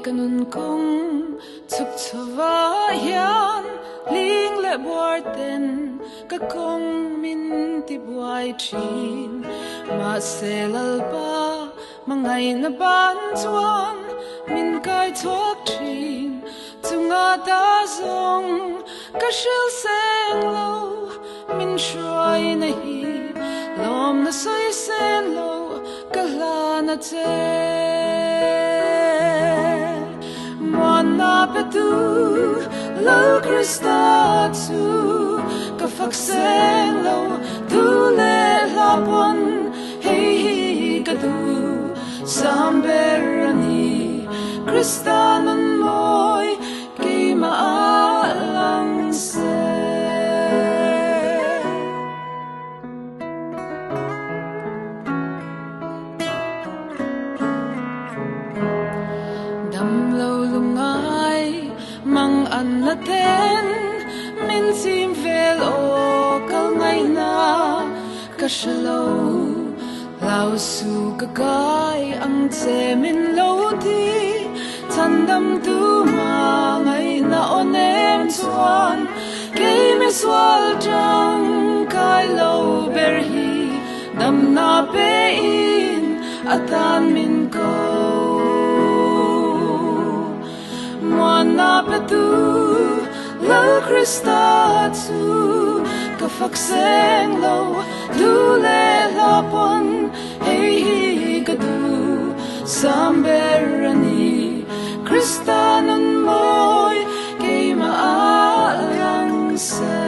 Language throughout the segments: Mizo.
ka nun kawng chhuk chhovah hian hling leh buar ten ka kawng min ti buai thin. Mahse Lalpa hmangaihna ban chuan min kai chhuak thin. Chunga ta zawng ka hril seng lo min hruaina hi lawmna sawi sen lo ka hlan a che. Muanna pe tu Lal Krista chu ka fak seng lo tu leh hla pawn hei hi ka duh sam ber a ni. Krista nun mawi keimah ah lang se. Dam lo lungai mang an la ten min chim vel aw kal ngaihna ka hre lo. Hlau su ka kai ang che min lo ti chhandam tu ma ngaihna aw nem chuan kei mi sual tang kai lo ber hi damna pe in atan min ko. Muanna pe tu Lal Krista chu ka fak seng lo du leh hla pawn hei hi ka duh sam ber a ni. Krista nun mawi keimah ah lang se.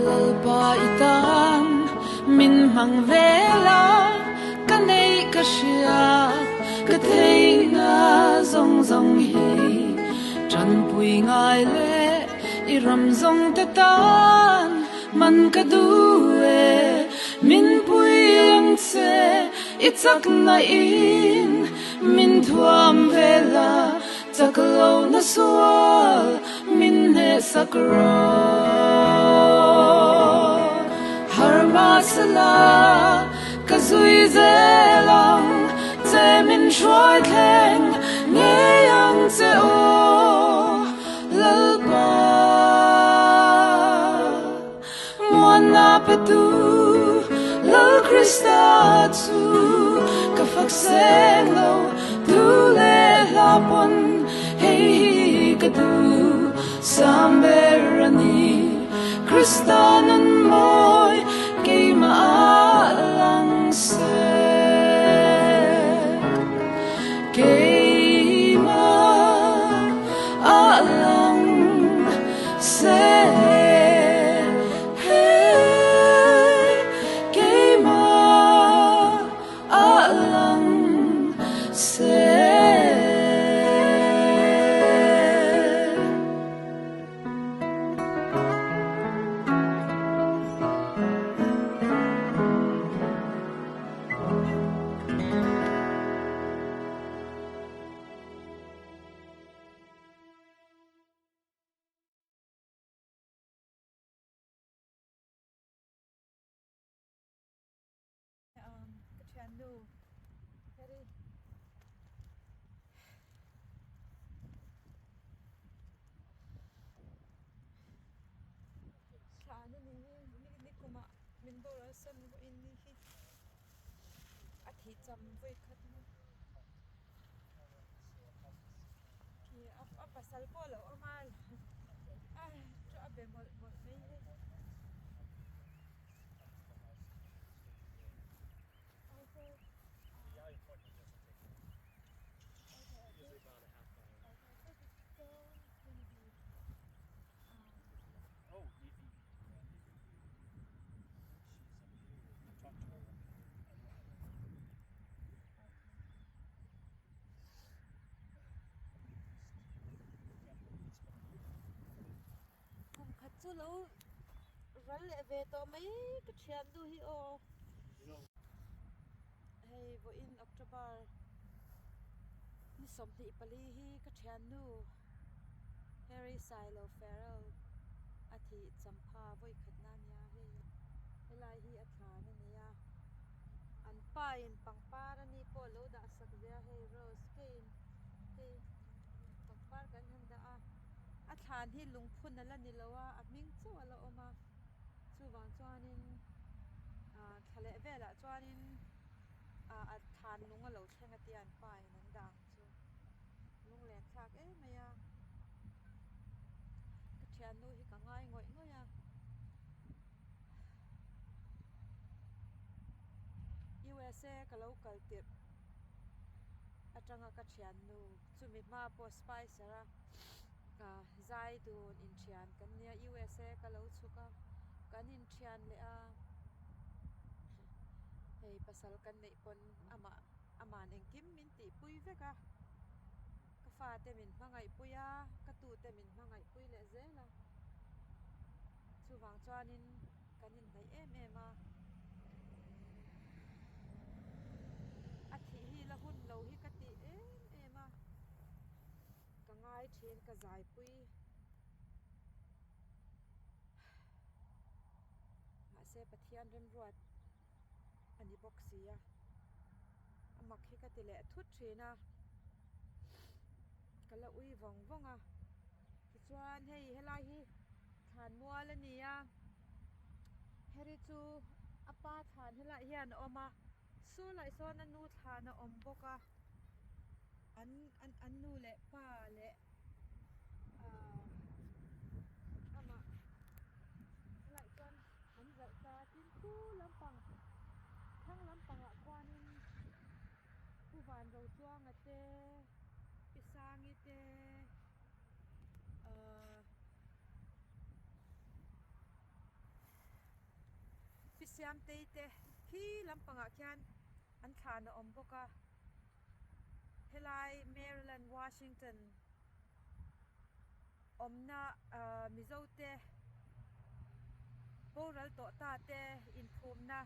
Lalpa i tan min hmang vel a, ka neih ka hriat ka theihna zawng zawng hi tanpui ngai leh i ram zawng te tan man ka duh e, min pui ang che i chakna in min thuam vel a, chak lo na sual min hneh sak rawh. Har mahsela ka zui zel ang che min hruai thleng ngei ang che aw Lalpa. Muanna pe tu Lal Krista chu ka fak seng lo tu leh hla pawn hei hi ka duh sam ber a ni Krista nun mawi keimah ah lang se keimah ah lang se. Keimah ah lang se. Ka thiannu Harry thlan a ni hi ni kumah min boral san pawhin ni hi a thih cham vawi khat na khi a pasal pawh a lo awm a a be mawlh mawlh mai hi. Kum khat chu lo ral leh ve tawh mai ka thian nu hi aw. Hei vawiin October ni 24 hi ka thian nu Harry Sailo Farrell a thih champha vawi khatna. Helai hi a thlan a ni a, an pa in pangpar a ni pawh lo dah sak ve a hei rose keiin hei pangpar kan han dah a, a thlan hi lungphun a la ni lo a, a hming chauh a la awm a, chuvang chuanin ah thla leh velah chuanin ah a thlan lung a lo thleng a tia an pa in an dah ang chu lunglen thlak em mai a ka thiannu hi ka ngai ngawih ngawih a. USA ka lo kal tirh atanga ka thiannu chumi hma pawh Spicer a ah zai dun inthian kan nia USA ka lo chhuk a kan inthian leh a hei pasal kan neih pawn amah aman engkim min tihpui vek a ka fate min hmangaihpui a ka tute min hmangaihpui leh zel a. Chuvang chuanin kan inhnaih em em a, a thih hi la hun lo hi ka tih em em a, ka ngai thin ka zaipui. Mahse Pathian remruat a ni bawk si a, a mak hi ka ti leh thut thin a, ka la ui vawng vawng a. Tichuan hei helai hi thlan mual a ni a, heri chu a pa thlan helaiah hian a awm a, saw lah sawn a nu thlan a awm bawk a, an an an nu leh pa leh ahh amah helaiah chuan an zalh ta tin khu lampang thlang lampangah khuanin Pu Vanrochuanga te Pi Sangi te ahh Pi Siamtei te khi lampangah khian an thlan a awm bawk a helai Maryland Washington awmna ahh Mizo te boral tawh ta te inphumna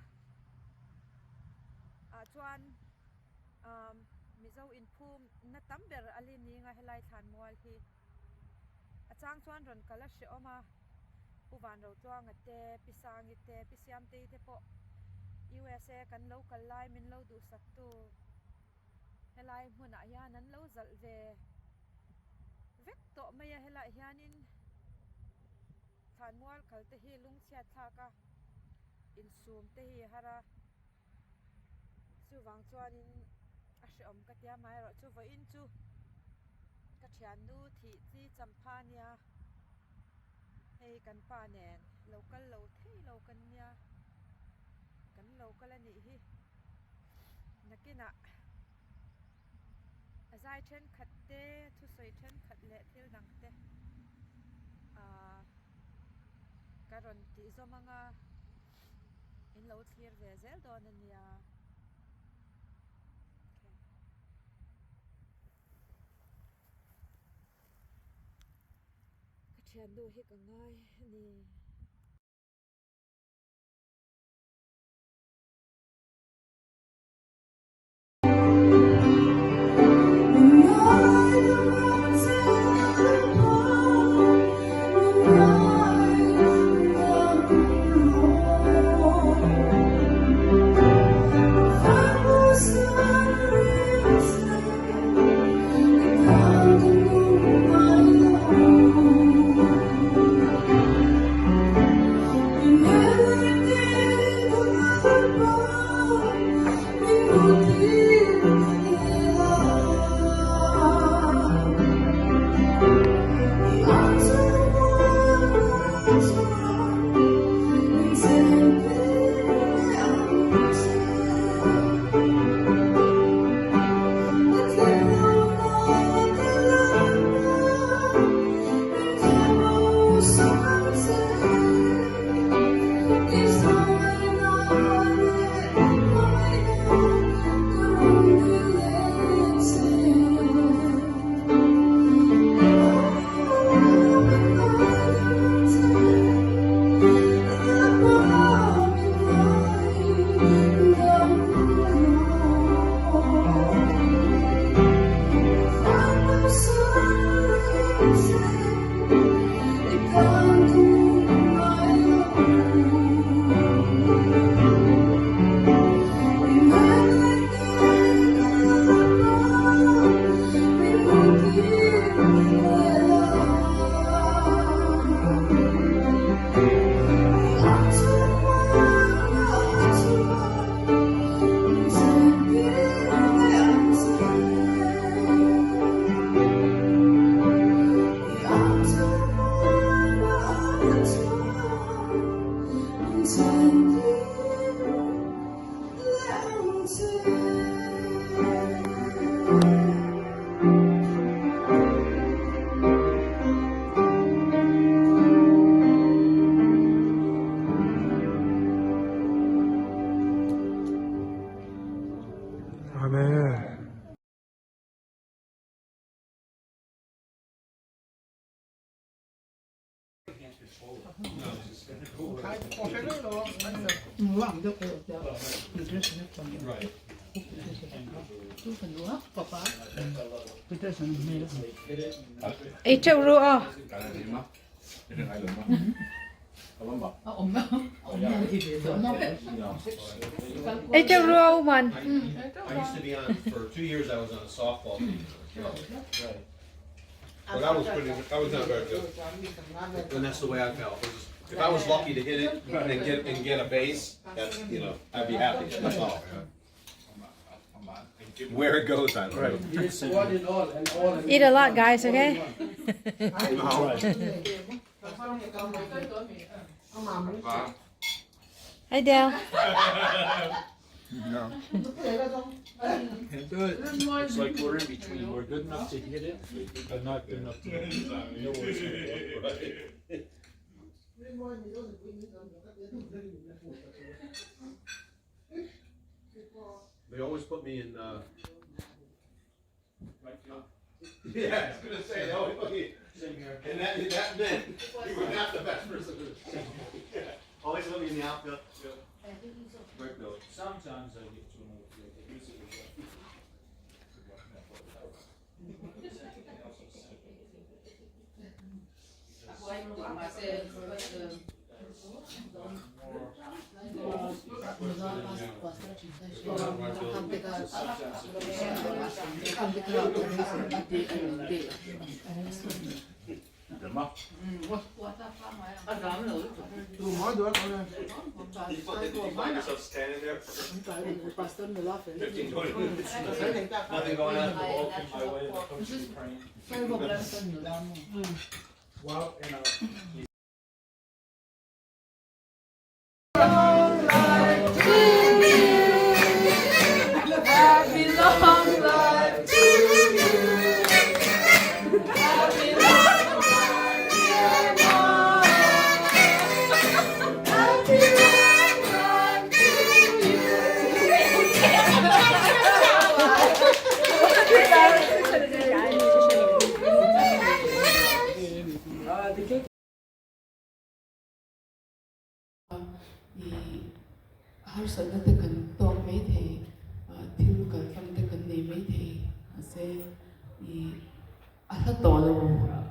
ah chuan umm Mizo inphum na tam ber a li ning a helai thlan mual hi a chang chuan rawn kal a hrehawm a Pu Vanrotluanga te Pi Sangi te Pi Siamtei te pawh USA kan lo kal lai min lo duhsak tu helai hmunah hian an lo zalh ve vek tawh mai a helaiah hianin thlan mual kal te hi lungchhiat thlak a insum te hi a har a chuvang chuanin a hrehawm ka tia amaherawhchu vawiin chu ka thiannu thih chi champha nia hei kan pa nen lo kal lo thei lo kan nia kan lo kal a nih hi nakinah a zai thenkhat te thusawi thenkhat leh thil dang te ahh ka rawn tih zawm anga in lo thlir ve zel dawn a nia. Ka thiannu hi ka ngai a ni. Amen. Ei teuh ru aw. Ei teuh ru aw man. But I was pretty, I was not very good. And that's the way I felt. It was, if I was lucky to hit it and get and get a base, that's you know, I'd be happy. That's all. Where it goes, I don't know. Eat a lot guys, okay? Hi Dale. Can't do it. It's like we're in between. We're good enough to hit it, but not good enough to know where it's gonna go. They always put me in. Uh, right field. Yeah, I was gonna say they always put me. Same here. And that that meant you were not the best person. Yeah. Always put me in the outfield. Yeah. Right field. Sometimes I get to another field, but usually it's left field. You find yourself standing there for 15, 20 minutes. Nothing going on. The ball came my way, the coach was praying. Well, and Happy long life to you. Happy long life, dear mom. Happy long life to you. I harsatna te kan tawk mai thei, thil kaltlang te kan nei mai thei, mahse i a hla tawh lo,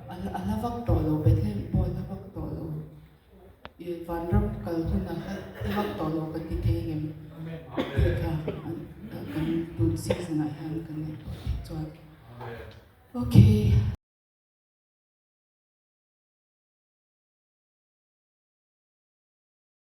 a hla vak tawh lo, Bethlehem pawh a hla vak tawh lo, i vanram kal hun a hla vak tawh lo kan ti thei ang em tih kha kan tun season ah hian kan ngaihtuah theih chuan. Okay.